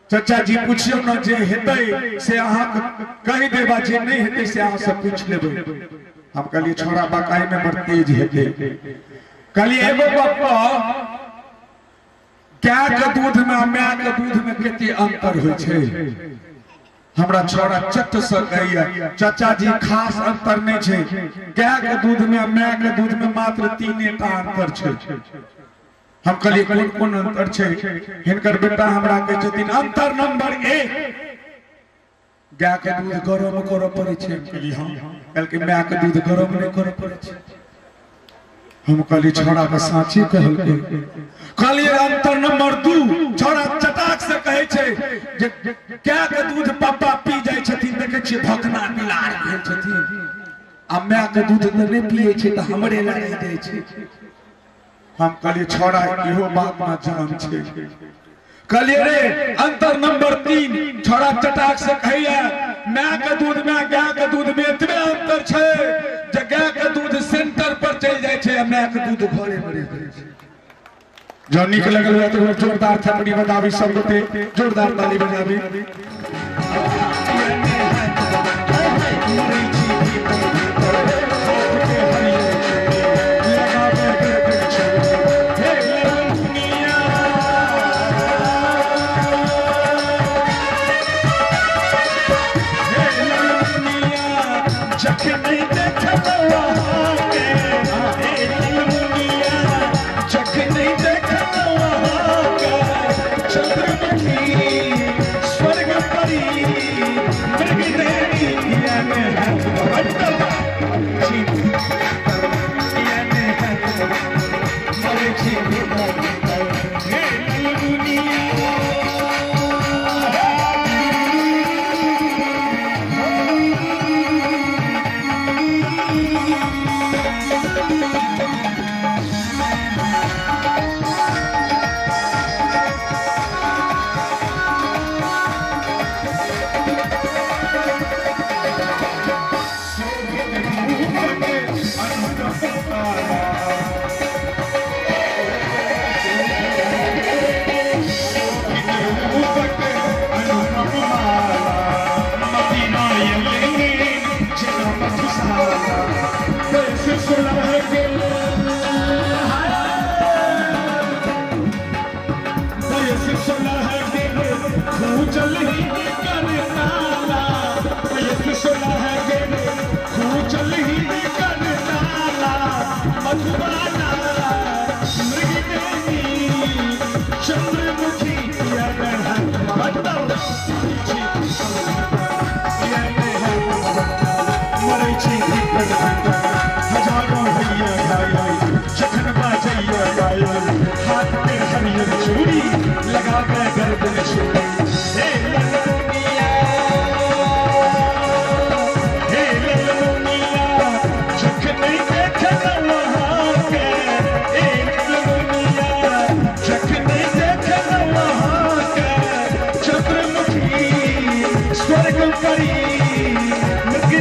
चाचा जी पूछियो ना जे हेतै से अहाँ कहि देबा, जे नहीं हेतै से अहाँ से पूछ लेबै। हम कहलिए छोरा बकाई में बड़ तेज हेतै। कहलिए एगो गप गाय के दूध में माय के दूध में कते अंतर होइ छै? हमरा छोरा चट से कहैया चाचा जी खास अंतर नहीं छै, गाय के दूध में माय के दूध में मात्र 3 टा अंतर छै। हम कहलिए कोन कोन अंतर छै? हिनकर बेटा हमरा कहै छथिन अंतर नंबर 1 गाय के दूध गरम करऽ पड़ै छै। हम कहलिए हाँ। कहलकै माय के दूध गरम नहीं करऽ पड़ै छै। हम कहलिए छोरा के साँची कहलकै। कहलिए अंतर नंबर 2 छोरा चटाक से कहै छै जे गाय के दूध पापा पी जाइ छथिन, देखै छियै भकना बिलार भेल छथिन, आ माय के दूध तऽ नहि पियै छै तऽ हमरे लड़ाइ जाइ छै। हम कहलिए छोरा इहो बात में जान छै। कहलिए रे अंतर नंबर 3 छोरा चटाक से कहैया माय के दूध में गाय के दूध में एतबे अंतर छै जे गाय के दूध सेंटर पर चलि जाइ छै आ माय के दूध घरे में रहि जाइ छै। जो नीक लगल हुआ तो जोरदार थपड़ी बजाबी, सब गोटे जोरदार ताली बजाबी। स्वर्ग करी मृग